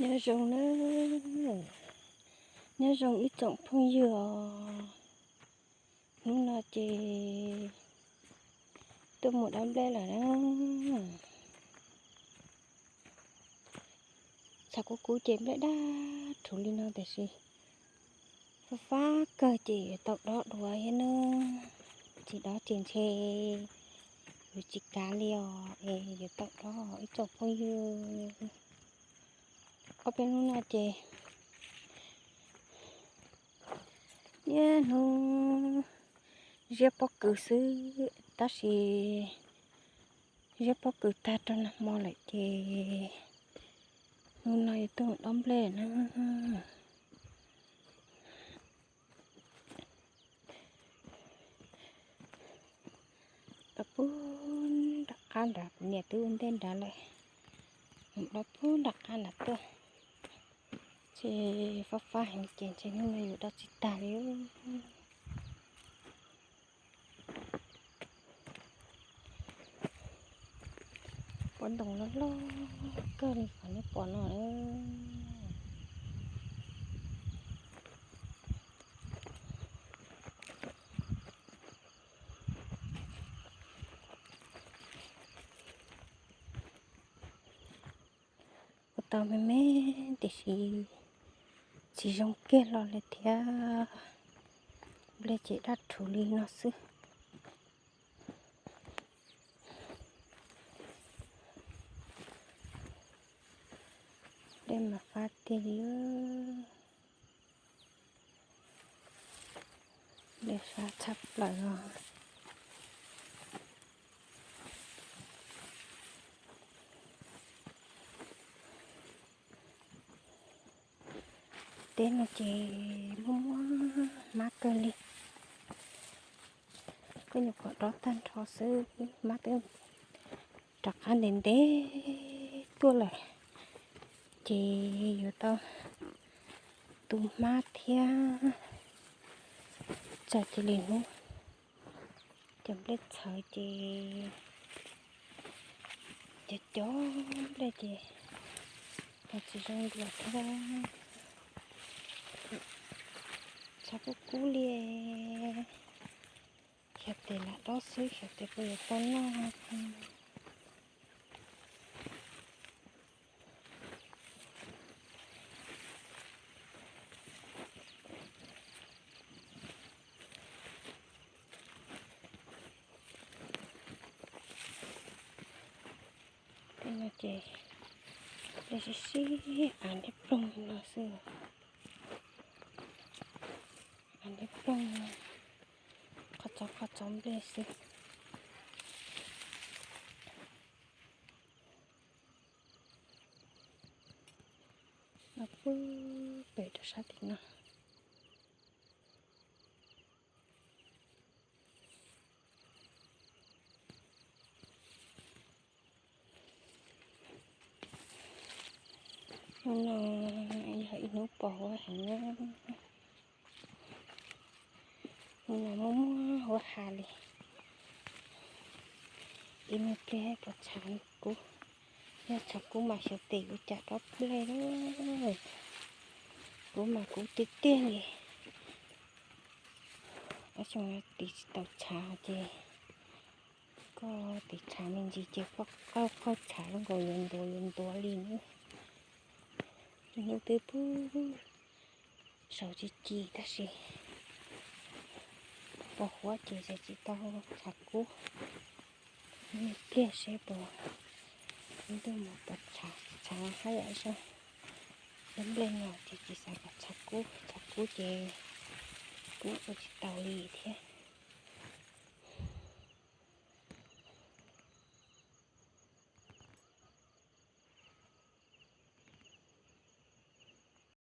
Nyob zoo na, nyob zoo ib tsoom phooj ywg os. Hnub no ces tuaj mus dob nplej lawm na. Tshav kub kub ces nplej daj rhuv li no tiam sis fab fab kawg ces yuav tau dob dua thiab na. Tsis dob ces ntshe yuav tsis kav li os, es yuav tau dob ib tsoom phooj ywg. Ob peb hnub no ces niaj hnub ziab pob kws xwb, tab sis ziab pob kws tag rau nag hmo lawm ces hnub no yuav tuaj dob nplej na. Dob pug nram qab nrad, kuv niam twb ua ntej nrad lawm, dob pug nram qab nrad tuaj. Ces fab fab heev ces ntshe hnub no yuav dob tsis tag li. Pob ntoo loj loj kawg li qhov nej pom no. Ua tau me me tiam sis tsis zoo kiag los li thiab. Nplej ces daj rhuv li no xwb. Nplej mas fab tiag li. Nplej fab tshaj plaws os. Teb no ces muaj muaj hmab kawg li. Koj nyuam qhuav dob tag nrho xwb, hmab twb rov qab ntev ntev tuaj lawm. Ces yuav tau tu hmab thiab txawm cia li hnub. Cov nplej txhawv ces cov cov nplej ces los tsis zoo dua thiab. Tshav kub kub li. Xyov tes lam dob xwb, xyov tes puas yuav tau noj. Tej no ces nplej sib sib av ntiab ploog no xwb. Av ntiab ploog, qhov txov qhov txov nplej xwb. No pub pem rau sab tim no. Hnub no yog ib hnub pos huab heev na. Hnub no muaj muaj huab ha li. Ib me pliag pos tshav kub, yog tshav kub mas xyov tes yuav cas dob nplej lawm. Kuv mas kuv tiag tiag li. Tab sis tiv tsis tau tshav ces koj tiv tshav me ntsis ces koj qawj qawj tshav zoo nkaus yuav ntuav yuav ntuav li na. Hnub twb pub saum ci ci tab sis pos huab ces tsis tau tshav kub. Ib pliag seb puas, ib ntuj mus pos tshav, tshav haj yam zoo. Dob nplej no ces tsis xav kom tshav kub, tshav kub ces kuj ua tsis tau li thiab.